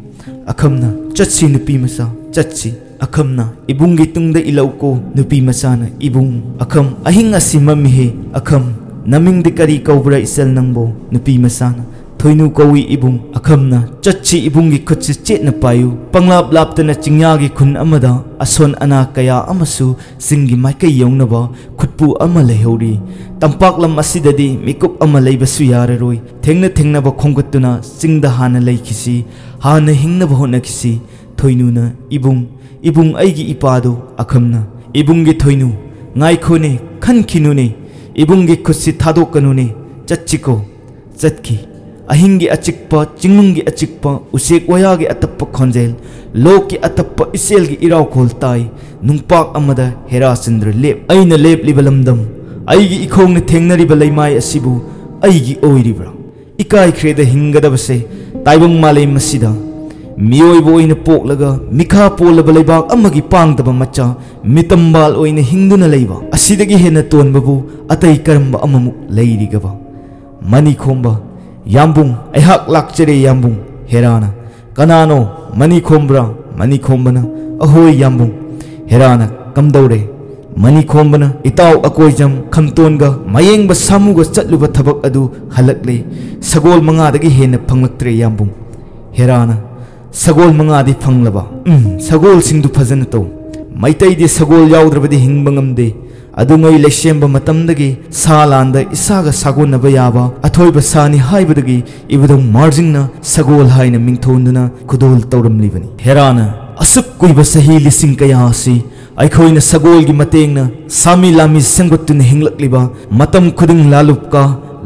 ꯑꯈꯝꯅ, "ꯆꯠꯁꯤ ꯅꯨꯄꯤ ꯃꯆꯥ, ꯆꯠꯁꯤ꯫" ꯑꯈꯝꯅ, "ꯏꯕꯨꯡꯒꯤ ꯇꯨꯡꯗ ꯏꯜꯂꯧꯀꯣ꯫" ꯅꯨꯄꯤ ꯃꯆꯥꯅ, "ꯏꯕꯨꯡ꯫" ꯑꯈꯝ, "ꯑꯍꯤꯡ ꯑꯁꯤ ꯃꯝꯃꯤꯍꯦ꯫ ꯑꯈꯝ, ꯅꯃꯤꯡꯗꯤ ꯀꯔꯤ ꯀꯧꯕ꯭ꯔꯥ ꯏꯆꯜ ꯅꯪꯕꯣ?" ꯅꯨꯄꯤ ꯃꯆꯥꯅ, "ꯊꯣꯏꯅꯨ ꯀꯧꯏ ꯏꯕꯨꯡ꯫" ꯑꯈꯝꯅ, "ꯆꯠꯁꯤ ꯏꯕꯨꯡꯒꯤ ꯈꯨꯠꯁꯤ ꯆꯦꯠꯅ ꯄꯥꯏꯌꯨ꯫ ꯄꯪꯂꯥꯞ ꯂꯥꯞꯇꯅ ꯆꯤꯡꯌꯥꯒꯤ ꯈꯨꯟ ꯑꯃꯗ ꯑꯁꯣꯟ ꯑꯅꯥ ꯀꯌꯥ ꯑꯃꯁꯨ ꯆꯤꯡꯒꯤ ꯃꯥꯏꯀꯩ ꯌꯧꯅꯕ ꯈꯨꯠꯄꯨ ꯑꯃ ꯂꯩꯍꯧꯔꯤ꯫ ꯇꯝꯄꯥꯛ ꯂꯝ ꯑꯁꯤꯗꯗꯤ ꯃꯤꯀꯨꯞ ꯑꯃ ꯂꯩꯕꯁꯨ ꯌꯥꯔꯔꯣꯏ꯫ ꯊꯦꯡꯅ ꯊꯦꯡꯅꯕ ꯈꯣꯝꯒꯠꯇꯨꯅ ꯆꯤꯡꯗ ꯍꯥꯟꯅ ꯂꯩꯈꯤꯁꯤ, ꯍꯥꯟꯅ ꯍꯤꯡꯅꯕ ꯍꯣꯠꯅꯈꯤꯁꯤ꯫" ꯊꯣꯏꯅꯨꯅ, "ꯏꯕꯨꯡ, ꯏꯕꯨꯡ ꯑꯩꯒꯤ ꯏꯄꯥꯗꯨ꯫" ꯑꯈꯝꯅ, "ꯏꯕꯨꯡꯒꯤ ꯊꯣꯏꯅꯨ, "ꯉꯥꯏꯈꯣꯅꯦ, ꯈꯟꯈꯤꯅꯨꯅꯦ, ꯏꯕꯨꯡꯒꯤ ꯈꯨꯠꯁꯤ ꯊꯥꯗꯣꯛꯀꯅꯨꯅꯦ, ꯆꯠꯁꯤꯀꯣ?" ꯆꯠꯈꯤ꯫ ꯑꯍꯤꯡꯒꯤ ꯑꯆꯤꯛꯄ, ꯆꯤꯡꯅꯨꯡꯒꯤ ꯑꯆꯤꯛꯄ, ꯎꯆꯦꯛ ꯋꯥꯌꯥꯒꯤ ꯑꯇꯞꯄ ꯈꯣꯟꯖꯦꯜ, ꯂꯣꯛꯀꯤ ꯑꯇꯞꯄ ꯏꯆꯦꯜꯒꯤ ꯏꯔꯥꯎꯈꯣꯜ ꯇꯥꯏ꯫ ꯅꯨꯡꯄꯥꯛ ꯑꯃꯗ ꯍꯦꯔꯥꯆꯟꯗ꯭ꯔ ꯂꯦꯞ꯫ ꯑꯩꯅ ꯂꯦꯞꯂꯤꯕ ꯂꯝꯗꯝ, ꯑꯩꯒꯤ ꯏꯈꯣꯡꯅ ꯊꯦꯡꯅꯔꯤꯕ ꯂꯩꯃꯥꯏ ꯑꯁꯤꯕꯨ ꯑꯩꯒꯤ ꯑꯣꯏꯔꯤꯕ꯭ꯔꯥ? ꯏꯀꯥꯏꯈ꯭ꯔꯦꯗ ꯍꯤꯡꯒꯗꯕꯁꯦ ꯇꯥꯏꯕꯪ ꯃꯥꯂꯦꯝ ꯑꯁꯤꯗ꯫ ꯃꯤꯑꯣꯏꯕ ꯑꯣꯏꯅ ꯄꯣꯛꯂꯒ ꯃꯤꯈꯥ ꯄꯣꯜꯂꯕ ꯂꯩꯕꯥꯛ ꯑꯃꯒꯤ ꯄꯥꯡꯗꯕ ꯃꯆꯥ, ꯃꯤꯇꯝꯕꯥꯜ ꯑꯣꯏꯅ ꯍꯤꯡꯗꯨꯅ ꯂꯩꯕ ꯑꯁꯤꯗꯒꯤ ꯍꯦꯟꯅ ꯇꯣꯟꯕꯕꯨ ꯑꯇꯩ ꯀꯔꯝꯕ ꯑꯃꯃꯨꯛ ꯂꯩꯔꯤꯒꯕ? ꯃꯅꯤꯈꯣꯝꯕ, "ꯌꯥꯝꯕꯨꯡ, ꯑꯩꯍꯥꯛ ꯂꯥꯛꯆꯔꯦ ꯌꯥꯝꯕꯨꯡ꯫" ꯍꯦꯔꯥꯅ, "ꯀꯅꯥꯅꯣ? ꯃꯅꯤꯈꯣꯝꯕ꯭ꯔꯥ?" ꯃꯅꯤꯈꯣꯝꯕꯅ, "ꯑꯍꯣꯏ ꯌꯥꯝꯕꯨꯡ꯫" ꯍꯦꯔꯥꯅ, "ꯀꯝꯗꯧꯔꯦ?" ꯃꯅꯤꯈꯣꯝꯕꯅ, "ꯏꯇꯥꯎ ꯑꯀꯣꯏꯖꯝ ꯈꯝꯇꯣꯟꯒ ꯃꯌꯦꯡꯕ ꯁꯥꯃꯨꯒ ꯆꯠꯂꯨꯕ ꯊꯕꯛ ꯑꯗꯨ ꯍꯜꯂꯛꯂꯦ꯫ ꯁꯒꯣꯜ ꯃꯉꯥꯗꯒꯤ ꯍꯦꯟꯅ ꯐꯪꯂꯛꯇ꯭ꯔꯦ ꯌꯥꯝꯕꯨꯡ꯫" ꯍꯦꯔꯥꯅ, "ꯁꯒꯣꯜ ꯃꯉꯥꯗꯤ ꯐꯪꯂꯕ? ꯎꯝ, ꯁꯒꯣꯜꯁꯤꯡꯗꯨ ꯐꯖꯅ ꯇꯧ꯫ ꯃꯩꯇꯩꯗꯤ ꯁꯒꯣꯜ ꯌꯥꯎꯗ꯭ꯔꯕꯗꯤ ꯍꯤꯡꯕ ꯉꯝꯗꯦ꯫ ꯑꯗꯨꯉꯩ ꯂꯩꯁꯦꯝꯕ ꯃꯇꯝꯗꯒꯤ ꯁꯥ ꯂꯥꯟꯗ ꯏꯁꯥꯒ ꯁꯥꯒꯣꯟꯅꯕ ꯌꯥꯕ ꯑꯊꯣꯏꯕ ꯁꯥꯅꯤ ꯍꯥꯏꯕꯗꯒꯤ ꯏꯕꯨꯙꯧ ꯃꯥꯔꯖꯤꯡꯅ ꯁꯒꯣꯜ ꯍꯥꯏꯅ ꯃꯤꯡꯊꯣꯟꯗꯨꯅ ꯈꯨꯗꯣꯜ ꯇꯧꯔꯝꯂꯤꯕꯅꯤ꯫" ꯍꯦꯔꯥꯅ, "ꯑꯁꯨꯛ ꯀꯨꯏꯕ ꯆꯍꯤ ꯂꯤꯁꯤꯡ ꯀꯌꯥ ꯑꯁꯤ ꯑꯩꯈꯣꯏꯅ ꯁꯒꯣꯜꯒꯤ ꯃꯇꯦꯡꯅ ꯁꯥꯃꯤ ꯂꯥꯃꯤ ꯁꯦꯝꯒꯠꯇꯨꯅ ꯍꯤꯡꯂꯛꯂꯤꯕ, ꯃꯇꯝ ꯈꯨꯗꯤꯡ ꯂꯥꯂꯨꯞꯀ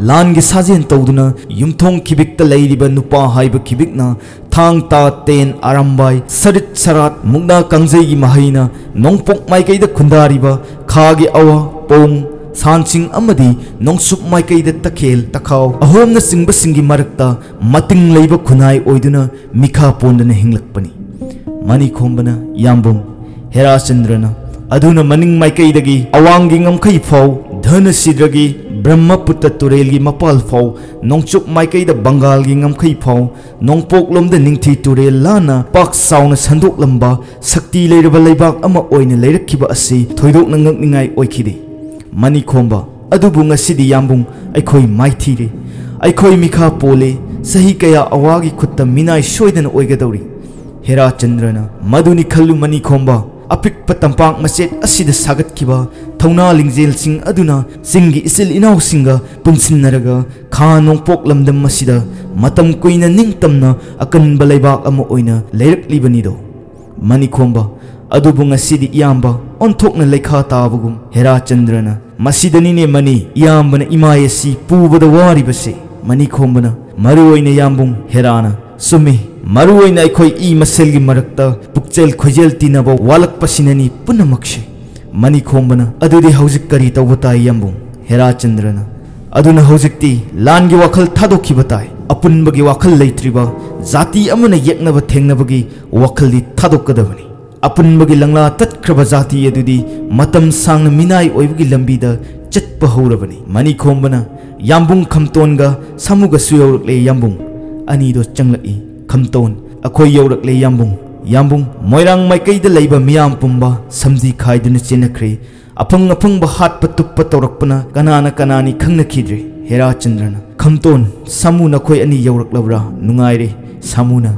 ꯂꯥꯟꯒꯤ ꯁꯥꯖꯦꯜ ꯇꯧꯗꯨꯅ ꯌꯨꯝꯊꯣꯡ ꯈꯤꯕꯤꯛꯇ ꯂꯩꯔꯤꯕ ꯅꯨꯄꯥ ꯍꯥꯏꯕ ꯈꯤꯕꯤꯛꯅ ꯊꯥꯡ ꯇꯥ ꯇꯦꯟ ꯑꯔꯥꯝꯕꯥꯏ ꯁꯔꯤꯠ ꯁꯔꯥꯠ ꯃꯨꯛꯅꯥ ꯀꯥꯡꯖꯩꯒꯤ ꯃꯍꯩꯅ ꯅꯣꯡꯄꯣꯛ ꯃꯥꯏꯀꯩꯗ ꯈꯨꯟꯗꯥꯔꯤꯕ ꯈꯥꯒꯤ ꯑꯋꯥ ꯄꯣꯡ ꯁꯥꯟꯁꯤꯡ ꯑꯃꯗꯤ ꯅꯣꯡꯆꯨꯞ ꯃꯥꯏꯀꯩꯗ ꯇꯈꯦꯜ ꯇꯈꯥꯎ ꯑꯍꯣꯝꯅꯆꯤꯡꯕꯁꯤꯡꯒꯤ ꯃꯔꯛꯇ ꯃꯇꯤꯡ ꯂꯩꯕ ꯈꯨꯟꯅꯥꯏ ꯑꯣꯏꯗꯨꯅ ꯃꯤꯈꯥ ꯄꯣꯟꯗꯅ ꯍꯤꯡꯂꯛꯄꯅꯤ꯫" ꯃꯅꯤꯈꯣꯝꯕꯅ, "ꯌꯥꯝꯕꯨꯡ, ꯍꯦꯔꯥꯆꯟꯗ꯭ꯔꯅ ꯑꯗꯨꯅ ꯃꯅꯤꯡ ꯃꯥꯏꯀꯩꯗꯒꯤ ꯑꯋꯥꯡꯒꯤ ꯉꯝꯈꯩ ꯐꯥꯎ, ꯙꯅꯁꯤꯗ꯭ꯔꯒꯤ ꯕ꯭ꯔꯍ꯭ꯃꯄꯨꯇ꯭ꯔ ꯇꯨꯔꯦꯜꯒꯤ ꯃꯄꯥꯜ ꯐꯥꯎ, ꯅꯣꯡꯆꯨꯞ ꯃꯥꯏꯀꯩꯗ ꯕꯪꯒꯥꯜꯒꯤ ꯉꯝꯈꯩ ꯐꯥꯎ, ꯅꯣꯡꯄꯣꯛꯂꯣꯝꯗ ꯅꯤꯡꯊꯤ ꯇꯨꯔꯦꯜ ꯂꯥꯟꯅ ꯄꯥꯛ ꯆꯥꯎꯅ ꯁꯟꯗꯣꯛꯂꯝꯕ ꯁꯛꯇꯤ ꯂꯩꯔꯕ ꯂꯩꯕꯥꯛ ꯑꯃ ꯑꯣꯏꯅ ꯂꯩꯔꯛꯈꯤꯕ ꯑꯁꯤ ꯊꯣꯏꯗꯣꯛꯅ ꯉꯛꯅꯤꯡꯉꯥꯏ ꯑꯣꯏꯈꯤꯗꯦ꯫ ꯃꯅꯤꯈꯣꯝꯕ, ꯑꯗꯨꯕꯨ ꯉꯁꯤꯗꯤ ꯌꯥꯝꯕꯨꯡ ꯑꯩꯈꯣꯏ ꯃꯥꯏꯊꯤꯔꯦ꯫ ꯑꯩꯈꯣꯏ ꯃꯤꯈꯥ ꯄꯣꯜꯂꯦ꯫ ꯆꯍꯤ ꯀꯌꯥ ꯑꯋꯥꯒꯤ ꯈꯨꯠꯇ ꯃꯤꯅꯥꯏ ꯁꯣꯏꯗꯅ ꯑꯣꯏꯒꯗꯧꯔꯤ꯫" ꯍꯦꯔꯥꯆꯟꯗ꯭ꯔꯅ, "ꯃꯗꯨꯅꯤ ꯈꯜꯂꯨ ꯃꯅꯤꯈꯣꯝꯕ, ꯑꯄꯤꯛꯄ ꯇꯝꯄꯥꯛ ꯃꯆꯦꯠ ꯑꯁꯤꯗ ꯁꯥꯒꯠꯈꯤꯕ ꯊꯧꯅꯥ ꯂꯤꯡꯖꯦꯜꯁꯤꯡ ꯑꯗꯨꯅ ꯆꯤꯡꯒꯤ ꯏꯆꯤꯜ ꯏꯅꯥꯎꯁꯤꯡꯒ ꯄꯨꯟꯁꯤꯟꯅꯔꯒ ꯈꯥ ꯅꯣꯡꯄꯣꯛ ꯂꯝꯗꯝ ꯑꯁꯤꯗ ꯃꯇꯝ ꯀꯨꯏꯅ ꯅꯤꯡꯇꯝꯅ ꯑꯀꯟꯕ ꯂꯩꯕꯥꯛ ꯑꯃ ꯑꯣꯏꯅ ꯂꯩꯔꯛꯂꯤꯕꯅꯤꯗꯣ꯫" ꯃꯅꯤꯈꯣꯝꯕ, "ꯑꯗꯨꯕꯨ ꯉꯁꯤꯗꯤ ꯏꯌꯥꯝꯕ, ꯑꯣꯟꯊꯣꯛꯅ ꯂꯩꯈꯥ ꯇꯥꯕꯒꯨꯝ꯫ ꯍꯦꯔꯥꯆꯟꯗ꯭ꯔꯅ, "ꯃꯁꯤꯗꯅꯤꯅꯦ ꯃꯅꯤ, ꯏꯌꯥꯝꯕꯅ ꯏꯃꯥꯏ ꯑꯁꯤ ꯄꯨꯕꯗ ꯋꯥꯔꯤꯕꯁꯦ"꯫ ꯃꯅꯤꯈꯣꯝꯕꯅ, "ꯃꯔꯨ ꯑꯣꯏꯅ ꯌꯥꯝꯕꯨꯡ ꯍꯦꯔꯥꯅ ꯆꯨꯝꯃꯤ꯫ ꯃꯔꯨ ꯑꯣꯏꯅ ꯑꯩꯈꯣꯏ ꯏ ꯃꯁꯦꯜꯒꯤ ꯃꯔꯛꯇ ꯄꯨꯛꯆꯦꯜ ꯈꯣꯏꯖꯦꯜ ꯇꯤꯟꯅꯕ ꯋꯥꯠꯂꯛꯄꯁꯤꯅꯅꯤ ꯄꯨꯝꯅꯃꯛꯁꯦ"꯫ ꯃꯅꯤꯈꯣꯝꯕꯅ, "ꯑꯗꯨꯗꯤ ꯍꯧꯖꯤꯛ ꯀꯔꯤ ꯇꯧꯕ ꯇꯥꯏ ꯌꯥꯝꯕꯨꯡ?" ꯍꯦꯔꯥꯆꯟꯗ꯭ꯔꯅ, "ꯑꯗꯨꯅ ꯍꯧꯖꯤꯛꯇꯤ ꯂꯥꯟꯒꯤ ꯋꯥꯈꯜ ꯊꯥꯗꯣꯛꯈꯤꯕ ꯇꯥꯏ꯫ ꯑꯄꯨꯟꯕꯒꯤ ꯋꯥꯈꯜ ꯂꯩꯇ꯭ꯔꯤꯕ ꯖꯥꯇꯤ ꯑꯃꯅ ꯌꯦꯛꯅꯕ ꯊꯦꯡꯅꯕꯒꯤ ꯋꯥꯈꯜꯗꯤ ꯊꯥꯗꯣꯛꯀꯗꯕꯅꯤ꯫ ꯑꯄꯨꯟꯕꯒꯤ ꯂꯪꯂꯥ ꯇꯠꯈ꯭ꯔꯕ ꯖꯥꯇꯤ ꯑꯗꯨꯗꯤ ꯃꯇꯝ ꯁꯥꯡꯅ ꯃꯤꯅꯥꯏ ꯑꯣꯏꯕꯒꯤ ꯂꯝꯕꯤꯗ ꯆꯠꯄ ꯍꯧꯔꯕꯅꯤ"꯫ ꯃꯅꯤꯈꯣꯝꯕꯅ, "ꯌꯥꯝꯕꯨꯡ ꯈꯝꯇꯣꯟꯒ ꯁꯥꯃꯨꯒꯁꯨ ꯌꯧꯔꯛꯂꯦ ꯌꯥꯝꯕꯨꯡ"꯫ ꯑꯅꯤꯗꯣ ꯆꯪꯂꯛꯏ꯫ ꯈꯝꯇꯣꯟ, "ꯑꯩꯈꯣꯏ ꯌꯧꯔꯛꯂꯦ ꯌꯥꯝꯕꯨꯡ"꯫ ꯌꯥꯝꯕꯨꯡ, ꯃꯣꯏꯔꯥꯡ ꯃꯥꯏꯀꯩꯗ ꯂꯩꯕ ꯃꯤꯌꯥꯝ ꯄꯨꯝꯕ ꯁꯝꯖꯤ ꯈꯥꯏꯗꯨꯅ ꯆꯦꯟꯅꯈ꯭ꯔꯦ꯫ ꯑꯐꯪ ꯑꯐꯪꯕ ꯍꯥꯠꯄ ꯇꯨꯞꯄ ꯇꯧꯔꯛꯄꯅ ꯀꯅꯥꯅ ꯀꯅꯥꯅꯤ ꯈꯪꯅꯈꯤꯗ꯭ꯔꯦ꯫ ꯍꯦꯔꯥꯆꯟꯗ꯭ꯔꯅ, "ꯈꯝꯇꯣꯟ, ꯁꯥꯃꯨ ꯅꯈꯣꯏ ꯑꯅꯤ ꯌꯧꯔꯛꯂꯕ꯭ꯔꯥ? ꯅꯨꯡꯉꯥꯏꯔꯦ"꯫ ꯁꯥꯃꯨꯅ,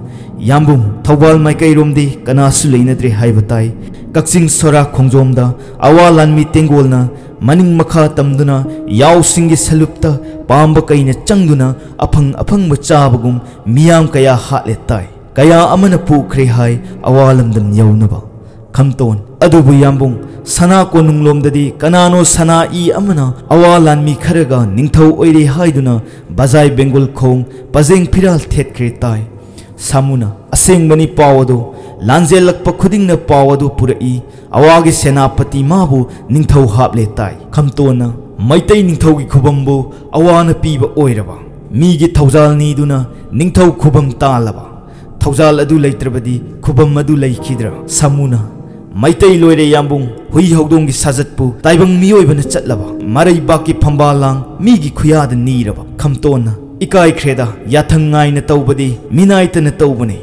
"ꯌꯥꯝꯕꯨꯡ, ꯊꯧꯕꯥꯜ ꯃꯥꯏꯀꯩꯔꯣꯝꯗꯤ ꯀꯅꯥꯁꯨ ꯂꯩꯅꯗ꯭ꯔꯦ ꯍꯥꯏꯕ ꯇꯥꯏ꯫ ꯀꯛꯆꯤꯡ ꯁꯣꯔꯥ ꯈꯣꯡꯖꯣꯝꯗ ꯑꯋꯥ ꯂꯥꯟꯃꯤ ꯇꯦꯡꯒꯣꯜꯅ ꯃꯅꯤꯡ ꯃꯈꯥ ꯇꯝꯗꯨꯅ ꯌꯥꯎꯁꯤꯡꯒꯤ ꯁꯂꯨꯞꯇ ꯄꯥꯝꯕ ꯀꯩꯅ ꯆꯪꯗꯨꯅ ꯑꯐꯪ ꯑꯐꯪꯕ ꯆꯥꯕꯒꯨꯝ ꯃꯤꯌꯥꯝ ꯀꯌꯥ ꯍꯥꯠꯂꯦ ꯇꯥꯏ꯫ ꯀꯌꯥ ꯑꯃꯅ ꯄꯨꯈ꯭ꯔꯦ ꯍꯥꯏ ꯑꯋꯥ ꯂꯝꯗꯝ ꯌꯧꯅꯕ"꯫ ꯈꯝꯇꯣꯟ, "ꯑꯗꯨꯕꯨ ꯌꯥꯝꯕꯨꯡ, ꯁꯅꯥ ꯀꯣꯅꯨꯡꯂꯣꯝꯗꯗꯤ ꯀꯅꯥꯅꯣ ꯁꯅꯥ ꯏ ꯑꯃꯅ ꯑꯋꯥ ꯂꯥꯟꯃꯤ ꯈꯔꯒ ꯅꯤꯡꯊꯧ ꯑꯣꯏꯔꯦ ꯍꯥꯏꯗꯨꯅ ꯕꯖꯥꯏ ꯕꯦꯡꯒꯨꯜ ꯈꯣꯡ ꯄꯖꯦꯡ ꯐꯤꯔꯥꯜ ꯊꯦꯠꯈ꯭ꯔꯦ ꯇꯥꯏ"꯫ ꯁꯥꯃꯨꯅ, "ꯑꯁꯦꯡꯕꯅꯤ ꯄꯥꯎ ꯑꯗꯨ, ꯂꯥꯟꯖꯦꯜꯂꯛꯄ ꯈꯨꯗꯤꯡꯅ ꯄꯥꯎ ꯑꯗꯨ ꯄꯨꯔꯛꯏ꯫ ꯑꯋꯥꯒꯤ ꯁꯦꯅꯥꯄꯇꯤ ꯃꯥꯕꯨ ꯅꯤꯡꯊꯧ ꯍꯥꯞꯂꯦ ꯇꯥꯏ"꯫ ꯈꯝꯇꯣꯟꯅ, "ꯃꯩꯇꯩ ꯅꯤꯡꯊꯧꯒꯤ ꯈꯨꯕꯝꯕꯨ ꯑꯋꯥꯅ ꯄꯤꯕ ꯑꯣꯏꯔꯕ? ꯃꯤꯒꯤ ꯊꯧꯖꯥꯜ ꯅꯤꯗꯨꯅ ꯅꯤꯡꯊꯧ ꯈꯨꯕꯝ ꯇꯥꯜꯂꯕ? ꯊꯧꯖꯥꯜ ꯑꯗꯨ ꯂꯩꯇ꯭ꯔꯕꯗꯤ ꯈꯨꯕꯝ ꯑꯗꯨ ꯂꯩꯈꯤꯗ꯭ꯔꯥ?" ꯁꯥꯃꯨꯅ, "ꯃꯩꯇꯩ ꯂꯣꯏꯔꯦ ꯌꯥꯝꯕꯨꯡ, ꯍꯨꯏ ꯍꯧꯗꯣꯡꯒꯤ ꯁꯥꯖꯠꯄꯨ ꯇꯥꯏꯕꯪ ꯃꯤꯑꯣꯏꯕꯅ ꯆꯠꯂꯕ? ꯃꯔꯩꯕꯥꯛꯀꯤ ꯐꯝꯕꯥꯜ ꯂꯥꯡ ꯃꯤꯒꯤ ꯈꯨꯌꯥꯗ ꯅꯤꯔꯕ?" ꯈꯝꯇꯣꯟꯅ, "ꯏꯀꯥꯏꯈ꯭ꯔꯦꯗ, ꯌꯥꯊꯪ ꯉꯥꯏꯅ ꯇꯧꯕꯗꯤ ꯃꯤꯅꯥꯏꯇꯅ ꯇꯧꯕꯅꯤ"꯫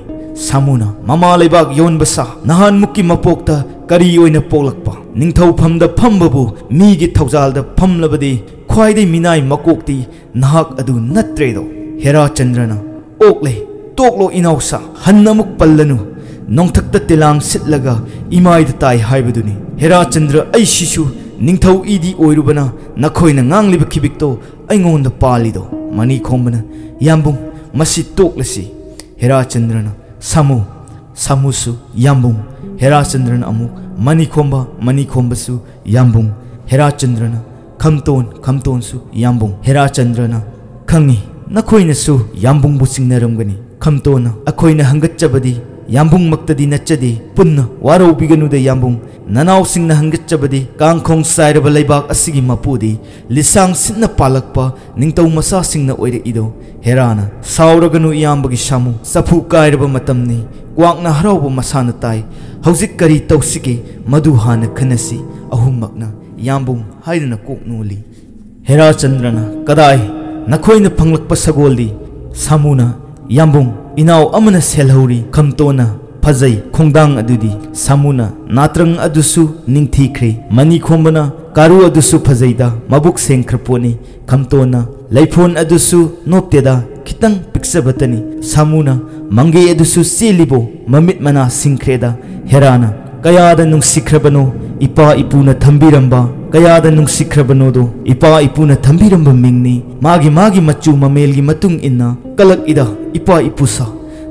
ꯁꯥꯃꯨꯅ, "ꯃꯃꯥ ꯂꯩꯕꯥꯛ ꯌꯣꯟꯕ ꯁꯥ, ꯅꯍꯥꯟꯃꯨꯛꯀꯤ ꯃꯄꯣꯛꯇ ꯀꯔꯤ ꯑꯣꯏꯅ ꯄꯣꯛꯂꯛꯄ? ꯅꯤꯡꯊꯧꯐꯝꯗ ꯐꯝꯕꯕꯨ ꯃꯤꯒꯤ ꯊꯧꯖꯥꯜꯗ ꯐꯝꯂꯕꯗꯤ ꯈ꯭ꯋꯥꯏꯗꯩ ꯃꯤꯅꯥꯏ ꯃꯀꯣꯛꯇꯤ ꯅꯍꯥꯛ ꯑꯗꯨ ꯅꯠꯇ꯭ꯔꯦꯗꯣ"꯫ ꯍꯦꯔꯥꯆꯟꯗ꯭ꯔꯅ, "ꯑꯣꯛꯂꯦ, ꯇꯣꯛꯂꯣ ꯏꯅꯥꯎꯁꯥ, ꯍꯟꯅ ꯑꯃꯨꯛ ꯄꯜꯂꯅꯨ꯫ ꯅꯣꯡꯊꯛꯇ ꯇꯤꯂꯥꯡ ꯁꯤꯠꯂꯒ ꯏꯃꯥꯏꯗ ꯇꯥꯏ ꯍꯥꯏꯕꯗꯨꯅꯤ꯫ ꯍꯦꯔꯥꯆꯟꯗ꯭ꯔ, ꯑꯩꯁꯤꯁꯨ ꯅꯤꯡꯊꯧ ꯏꯗꯤ ꯑꯣꯏꯔꯨꯕꯅ ꯅꯈꯣꯏꯅ ꯉꯥꯡꯂꯤꯕ ꯈꯤꯕꯤꯛꯇꯣ ꯑꯩꯉꯣꯟꯗ ꯄꯥꯜꯂꯤꯗꯣ"꯫ ꯃꯅꯤꯈꯣꯝꯕꯅ, "ꯌꯥꯝꯕꯨꯡ, ꯃꯁꯤ ꯇꯣꯛꯂꯁꯤ"꯫ ꯍꯦꯔꯥꯆꯟꯗ꯭ꯔꯅ, "ꯁꯥꯃꯨ, ꯁꯥꯃꯨꯁꯨ ꯌꯥꯝꯕꯨꯡ"꯫ ꯍꯦꯔꯥꯆꯟꯗ꯭ꯔꯅ ꯑꯃꯨꯛ, ꯃꯅꯤꯈꯣꯝꯕ, ꯃꯅꯤꯈꯣꯝꯕꯁꯨ ꯌꯥꯝꯕꯨꯡ꯫ ꯍꯦꯔꯥꯆꯟꯗ꯭ꯔꯅ, "ꯈꯝꯇꯣꯟ, ꯈꯝꯇꯣꯟꯁꯨ ꯌꯥꯝꯕꯨꯡ꯫" ꯍꯦꯔꯥꯆꯟꯗ꯭ꯔꯅ, "ꯈꯪꯏ, ꯅꯈꯣꯏꯅꯁꯨ ꯌꯥꯝꯕꯨꯡꯕꯨ ꯆꯤꯡꯅꯔꯝꯒꯅꯤ꯫" ꯈꯝꯇꯣꯟꯅ, "ꯑꯩꯈꯣꯏꯅ ꯍꯪꯒꯠꯆꯕꯗꯤ ꯌꯥꯝꯕꯨꯡꯃꯛꯇꯗꯤ ꯅꯠꯆꯗꯦ꯫ ꯄꯨꯟꯅ ꯋꯥꯔꯧꯕꯤꯒꯅꯨꯗ ꯌꯥꯝꯕꯨꯡ꯫ ꯅꯅꯥꯎꯁꯤꯡꯅ ꯍꯪꯒꯠꯆꯕꯗꯤ ꯀꯥꯡꯈꯣꯡ ꯆꯥꯏꯔꯕ ꯂꯩꯕꯥꯛ ꯑꯁꯤꯒꯤ ꯃꯄꯨꯗꯤ ꯂꯤꯁꯥꯡ ꯁꯤꯠꯅ ꯄꯥꯜꯂꯛꯄ ꯅꯤꯡꯊꯧ ꯃꯆꯥꯁꯤꯡꯅ ꯑꯣꯏꯔꯛꯏꯗꯣ꯫" ꯍꯦꯔꯥꯅ, "ꯁꯥꯎꯔꯒꯅꯨ ꯏꯌꯥꯝꯕꯒꯤ ꯁꯥꯃꯨ, ꯆꯐꯨ ꯀꯥꯏꯔꯕ ꯃꯇꯝꯅꯤ, ꯀ꯭ꯋꯥꯛꯅ ꯍꯔꯥꯎꯕ ꯃꯁꯥꯅ ꯇꯥꯏ꯫ ꯍꯧꯖꯤꯛ ꯀꯔꯤ ꯇꯧꯁꯤꯒꯦ, ꯃꯗꯨ ꯍꯥꯟꯅ ꯈꯟꯅꯁꯤ꯫" ꯑꯍꯨꯝꯃꯛꯅ "ꯌꯥꯝꯕꯨꯡ" ꯍꯥꯏꯗꯨꯅ ꯀꯣꯛ ꯅꯣꯜꯂꯤ꯫ ꯍꯦꯔꯥꯆꯟꯗ꯭ꯔꯅ, "ꯀꯗꯥꯏ? ꯅꯈꯣꯏꯅ ꯐꯪꯂꯛꯄ ꯁꯒꯣꯜꯗꯤ?" ꯁꯥꯃꯨꯅ, "ꯌꯥꯝꯕꯨꯡ, ꯏꯅꯥꯎ ꯑꯃꯅ ꯁꯦꯜꯍꯧꯔꯤ꯫" ꯈꯝꯇꯣꯟꯅ, "ꯐꯖꯩ, ꯈꯣꯡꯗꯥꯡ ꯑꯗꯨꯗꯤ?" ꯁꯥꯃꯨꯅ, "ꯅꯥꯇ꯭ꯔꯪ ꯑꯗꯨꯁꯨ ꯅꯤꯡꯊꯤꯈ꯭ꯔꯦ꯫" ꯃꯅꯤꯈꯣꯝꯕꯅ, "ꯀꯥꯔꯨ ꯑꯗꯨꯁꯨ ꯐꯖꯩꯗ, ꯃꯕꯨꯛ ꯁꯦꯡꯈ꯭ꯔ ꯄꯣꯠꯅꯤ꯫" ꯈꯝꯇꯣꯟꯅ, "ꯂꯩꯐꯣꯟ ꯑꯗꯨꯁꯨ ꯅꯣꯞꯇꯦꯗ, ꯈꯤꯇꯪ ꯄꯤꯛꯆꯕꯇꯅꯤ꯫" ꯁꯥꯃꯨꯅ, "ꯃꯪꯒꯦ ꯑꯗꯨꯁꯨ ꯆꯦꯜꯂꯤꯕꯣ, ꯃꯃꯤꯠ ꯃꯅꯥ ꯁꯤꯡꯈ꯭ꯔꯦꯗ?" ꯍꯦꯔꯥꯅ, "ꯀꯌꯥꯗ ꯅꯨꯡꯁꯤꯈ꯭ꯔꯕꯅꯣ ꯏꯄꯥ ꯏꯄꯨꯅ ꯊꯝꯕꯤꯔꯝꯕ, ꯀꯌꯥꯗ ꯅꯨꯡꯁꯤꯈ꯭ꯔꯕꯅꯣꯗꯣ ꯏꯄꯥ ꯏꯄꯨꯅ ꯊꯝꯕꯤꯔꯝꯕ ꯃꯤꯡꯅꯤ꯫ ꯃꯥꯒꯤ ꯃꯥꯒꯤ ꯃꯆꯨ ꯃꯃꯦꯜꯒꯤ ꯃꯇꯨꯡ ꯏꯟꯅ ꯀꯂꯛꯏꯗ ꯏꯄꯥ ꯏꯄꯨ ꯁꯥ꯫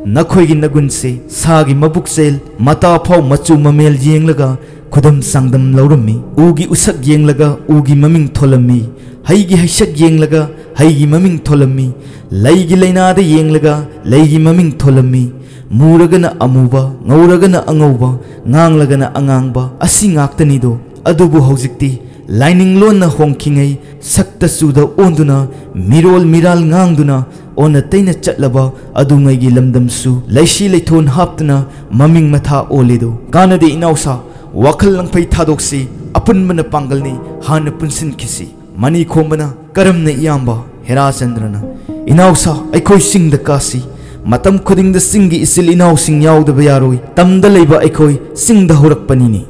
ꯅꯈꯣꯏꯒꯤ ꯅꯒꯨꯟꯁꯦ ꯁꯥꯒꯤ ꯃꯕꯨꯛꯆꯦꯜ ꯃꯇꯥ ꯐꯥꯎ ꯃꯆꯨ ꯃꯃꯦꯜ ꯌꯦꯡꯂꯒ ꯈꯨꯗꯝ ꯆꯥꯡꯗꯝ ꯂꯧꯔꯝꯃꯤ꯫ ꯎꯒꯤ ꯎꯁꯛ ꯌꯦꯡꯂꯒ ꯎꯒꯤ ꯃꯃꯤꯡ ꯊꯣꯜꯂꯝꯃꯤ꯫ ꯍꯩꯒꯤ ꯍꯩꯁꯛ ꯌꯦꯡꯂꯒ ꯍꯩꯒꯤ ꯃꯃꯤꯡ ꯊꯣꯜꯂꯝꯃꯤ꯫ ꯂꯩꯒꯤ ꯂꯩꯅꯥꯗ ꯌꯦꯡꯂꯒ ꯂꯩꯒꯤ ꯃꯃꯤꯡ ꯊꯣꯜꯂꯝꯃꯤ꯫ ꯃꯨꯔꯒꯅ ꯑꯃꯨꯕ, ꯉꯧꯔꯒꯅ ꯑꯉꯧꯕ, ꯉꯥꯡꯂꯒꯅ ꯑꯉꯥꯡꯕ, ꯑꯁꯤ ꯉꯥꯛꯇꯅꯤꯗꯣ꯫ ꯑꯗꯨꯕꯨ ꯍꯧꯖꯤꯛꯇꯤ ꯂꯥꯏꯅꯤꯡ ꯂꯣꯟꯅ ꯍꯣꯡꯈꯤꯉꯩ ꯁꯛꯇ ꯆꯨꯗ ꯑꯣꯟꯗꯨꯅ, ꯃꯤꯔꯣꯜ ꯃꯤꯔꯥꯜ ꯉꯥꯡꯗꯨꯅ ꯑꯣꯟꯅ ꯇꯩꯅ ꯆꯠꯂꯕ ꯑꯗꯨꯉꯩꯒꯤ ꯂꯝꯗꯝꯁꯨ ꯂꯩꯁꯤ ꯂꯩꯊꯣꯟ ꯍꯥꯞꯇꯨꯅ ꯃꯃꯤꯡ ꯃꯊꯥ ꯑꯣꯜꯂꯤꯗꯣ꯫ ꯀꯥꯟꯅꯗꯦ ꯏꯅꯥꯎꯁꯥ, ꯋꯥꯈꯜ ꯂꯪꯐꯩ ꯊꯥꯗꯣꯛꯁꯤ, ꯑꯄꯨꯟꯕꯅ ꯄꯥꯡꯒꯜꯅꯤ, ꯍꯥꯟꯅ ꯄꯨꯟꯁꯤꯟꯈꯤꯁꯤ꯫ ꯃꯅꯤꯈꯣꯝꯕꯅ, "ꯀꯔꯝꯅ ꯏꯌꯥꯝꯕ?" ꯍꯦꯔꯥꯆꯟꯗ꯭ꯔꯅ, "ꯏꯅꯥꯎꯁꯥ, ꯑꯩꯈꯣꯏ ꯆꯤꯡꯗ ꯀꯥꯁꯤ꯫ ꯃꯇꯝ ꯈꯨꯗꯤꯡꯗ ꯆꯤꯡꯒꯤ ꯏꯆꯤꯜ ꯏꯅꯥꯎꯁꯤꯡ ꯌꯥꯎꯗꯕ ꯌꯥꯔꯣꯏ꯫ ꯇꯝꯗ ꯂꯩꯕ ꯑꯩꯈꯣꯏ ꯆꯤꯡꯗ ꯍꯧꯔꯛꯄꯅꯤꯅꯤ꯫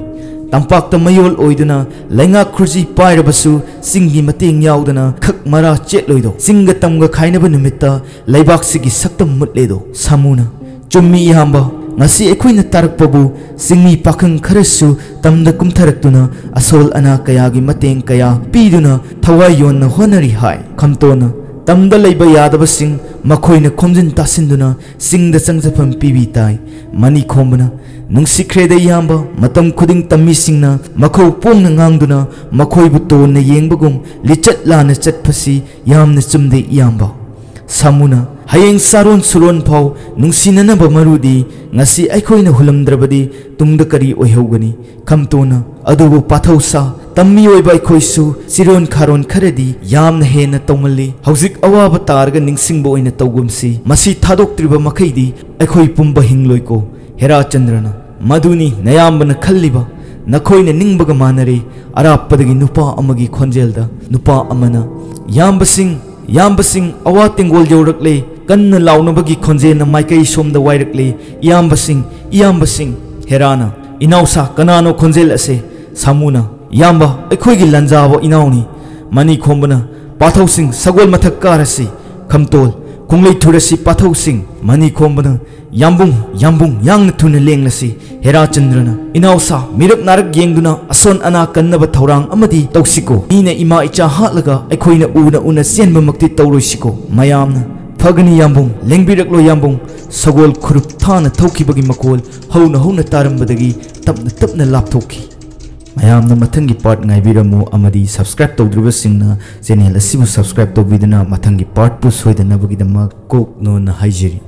ꯇꯝꯄꯥꯛꯇ ꯃꯌꯣꯜ ꯑꯣꯏꯗꯨꯅ ꯂꯩꯉꯥꯛ ꯈꯨꯔꯖꯤ ꯄꯥꯏꯔꯕꯁꯨ ꯆꯤꯡꯒꯤ ꯃꯇꯦꯡ ꯌꯥꯎꯗꯅ ꯈꯛ ꯃꯔꯥ ꯆꯦꯠꯂꯣꯏꯗꯣ꯫ ꯆꯤꯡꯒ ꯇꯝꯒ ꯈꯥꯏꯅꯕ ꯅꯨꯃꯤꯠꯇ ꯂꯩꯕꯥꯛꯁꯤꯒꯤ ꯁꯛꯇꯝ ꯃꯨꯠꯂꯦꯗꯣ꯫" ꯁꯥꯃꯨꯅ, "ꯆꯨꯝꯃꯤ ꯏꯌꯥꯝꯕ, ꯉꯁꯤ ꯑꯩꯈꯣꯏꯅ ꯇꯥꯔꯛꯄꯕꯨ ꯆꯤꯡꯃꯤ ꯄꯥꯈꯪ ꯈꯔꯁꯨ ꯇꯝꯗ ꯀꯨꯝꯊꯔꯛꯇꯨꯅ ꯑꯁꯣꯜ ꯑꯅꯥ ꯀꯌꯥꯒꯤ ꯃꯇꯦꯡ ꯀꯌꯥ ꯄꯤꯗꯨꯅ ꯊꯋꯥꯏ ꯌꯣꯟꯅ ꯍꯣꯠꯅꯔꯤ ꯍꯥꯏ꯫" ꯈꯝꯇꯣꯟꯅ, "ꯇꯝꯗ ꯂꯩꯕ ꯌꯥꯗꯕꯁꯤꯡ ꯃꯈꯣꯏꯅ ꯈꯣꯝꯖꯤꯟ ꯇꯥꯁꯤꯟꯗꯨꯅ ꯆꯤꯡꯗ ꯆꯪꯖꯐꯝ ꯄꯤꯕꯤ ꯇꯥꯏ꯫ ꯃꯅꯤ ꯈꯣꯝꯕꯅ, "ꯅꯨꯡꯁꯤꯈ꯭ꯔꯦꯗ ꯏꯌꯥꯝꯕ, ꯃꯇꯝ ꯈꯨꯗꯤꯡ ꯇꯝꯃꯤꯁꯤꯡꯅ ꯃꯈꯧ ꯄꯣꯡꯅ ꯉꯥꯡꯗꯨꯅ ꯃꯈꯣꯏꯕꯨ ꯇꯣꯟꯅ ꯌꯦꯡꯕꯒꯨꯝ ꯂꯤꯆꯠ ꯂꯥꯟꯅ ꯆꯠꯄꯁꯤ ꯌꯥꯝꯅ ꯆꯨꯝꯗꯦ ꯏꯌꯥꯝꯕ꯫" ꯁꯥꯃꯨꯅ, "ꯍꯌꯦꯡ ꯆꯥꯔꯣꯟ ꯁꯨꯔꯣꯟ ꯐꯥꯎ ꯅꯨꯡꯁꯤꯅꯅꯕ ꯃꯔꯨꯗꯤ ꯉꯁꯤ ꯑꯩꯈꯣꯏꯅ ꯍꯨꯜꯂꯝꯗ꯭ꯔꯕꯗꯤ ꯇꯨꯡꯗ ꯀꯔꯤ ꯑꯣꯏꯍꯧꯒꯅꯤ?" ꯈꯝꯇꯣꯟꯅ, "ꯑꯗꯨꯕꯨ ꯄꯥꯊꯧ ꯁꯥ, ꯇꯝꯃꯤꯑꯣꯏꯕ ꯑꯩꯈꯣꯏꯁꯨ ꯆꯤꯔꯣꯟ ꯈꯥꯔꯣꯟ ꯈꯔꯗꯤ ꯌꯥꯝꯅ ꯍꯦꯟꯅ ꯇꯧꯃꯜꯂꯤ꯫ ꯍꯧꯖꯤꯛ ꯑꯋꯥꯕ ꯇꯥꯔꯒ ꯅꯤꯡꯁꯤꯡꯕ ꯑꯣꯏꯅ ꯇꯧꯒꯨꯝꯁꯤ꯫ ꯃꯁꯤ ꯊꯥꯗꯣꯛꯇ꯭ꯔꯤꯕ ꯃꯈꯩꯗꯤ ꯑꯩꯈꯣꯏ ꯄꯨꯝꯕ ꯍꯤꯡꯂꯣꯏꯀꯣ꯫" ꯍꯦꯔꯥꯆꯟꯗ꯭ꯔꯅ, "ꯃꯗꯨꯅꯤ ꯅꯌꯥꯝꯕꯅ ꯈꯜꯂꯤꯕ꯫ ꯅꯈꯣꯏꯅ ꯅꯤꯡꯕꯒ ꯃꯥꯟꯅꯔꯦ꯫" ꯑꯔꯥꯞꯄꯗꯒꯤ ꯅꯨꯄꯥ ꯑꯃꯒꯤ ꯈꯣꯟꯖꯦꯜꯗ ꯅꯨꯄꯥ ꯑꯃꯅ, "ꯏꯌꯥꯝꯕꯁꯤꯡ, ꯏꯌꯥꯝꯕꯁꯤꯡ, ꯑꯋꯥ ꯇꯦꯡꯒꯣꯜ ꯌꯧꯔꯛꯂꯦ!" ꯀꯟꯅ ꯂꯥꯎꯅꯕꯒꯤ ꯈꯣꯟꯖꯦꯜꯅ ꯃꯥꯏꯀꯩ ꯁꯣꯝꯗ ꯋꯥꯏꯔꯛꯂꯦ꯫ "ꯏꯌꯥꯝꯕꯁꯤꯡ, ꯏꯌꯥꯝꯕꯁꯤꯡ!" ꯍꯦꯔꯥꯅ, "ꯏꯅꯥꯎꯁꯥ, ꯀꯅꯥꯅꯣ ꯈꯣꯟꯖꯦꯜ ꯑꯁꯦ?" ꯁꯥꯃꯨꯅ, "ꯏꯌꯥꯝꯕ, ꯑꯩꯈꯣꯏꯒꯤ ꯂꯟꯖꯥꯕ ꯏꯅꯥꯎꯅꯤ꯫" ꯃꯅꯤ ꯈꯣꯝꯕꯅ, "ꯄꯥꯊꯧꯁꯤꯡ, ꯁꯒꯣꯜ ꯃꯊꯛ ꯀꯥꯔꯁꯤ꯫" ꯈꯝꯇꯣꯜ, "ꯈꯣꯡꯂꯩ ꯊꯨꯔꯁꯤ ꯄꯥꯊꯧꯁꯤꯡ꯫" ꯃꯅꯤ ꯈꯣꯝꯕꯅ, "ꯌꯥꯝꯕꯨꯡ, ꯌꯥꯝꯕꯨꯡ, ꯌꯥꯡꯅ ꯊꯨꯅ ꯂꯦꯡꯂꯁꯤ꯫" ꯍꯦꯔꯥꯆꯟꯗ꯭ꯔꯅ, "ꯏꯅꯥꯎꯁꯥ, ꯃꯤꯔꯛ ꯅꯥꯔꯛ ꯌꯦꯡꯗꯨꯅ ꯑꯁꯣꯟ ꯑꯅꯥ ꯀꯟꯅꯕ ꯊꯧꯔꯥꯡ ꯑꯃꯗꯤ ꯇꯧꯁꯤꯀꯣ꯫ ꯃꯤꯅ ꯏꯃꯥ ꯏꯆꯥ ꯍꯥꯠꯂꯒ ꯑꯩꯈꯣꯏꯅ ꯎꯅ ꯎꯅ ꯆꯦꯟꯕꯃꯛꯇꯤ ꯇꯧꯔꯣꯏꯁꯤꯀꯣ꯫" ꯃꯌꯥꯝꯅ, "ꯐꯒꯅꯤ ꯌꯥꯝꯕꯨꯡ, ꯂꯦꯡꯕꯤꯔꯛꯂꯣ ꯌꯥꯝꯕꯨꯡ꯫" ꯁꯒꯣꯜ ꯈꯨꯔꯨꯞ ꯊꯥꯅ ꯊꯧꯈꯤꯕꯒꯤ ꯃꯈꯣꯜ ꯍꯧꯅ ꯍꯧꯅ ꯇꯥꯔꯝꯕꯗꯒꯤ ꯇꯞꯅ ꯇꯞꯅ ꯂꯥꯞꯊꯣꯛꯈꯤ꯫ ꯃꯌꯥꯝꯅ ꯃꯊꯪꯒꯤ part ꯉꯥꯏꯕꯤꯔꯝꯃꯨ ꯑꯃꯗꯤ subscribe ꯇꯧꯗ꯭ꯔꯤꯕꯁꯤꯡꯅ channel ꯑꯁꯤꯕꯨ subscribe ꯇꯧꯕꯤꯗꯨꯅ ꯃꯊꯪꯒꯤ partꯄꯨ ꯁꯣꯏꯗꯅꯕꯒꯤꯗꯃꯛ ꯀꯣꯛꯅꯣꯟꯅ ꯍꯥꯏꯖꯔꯤ꯫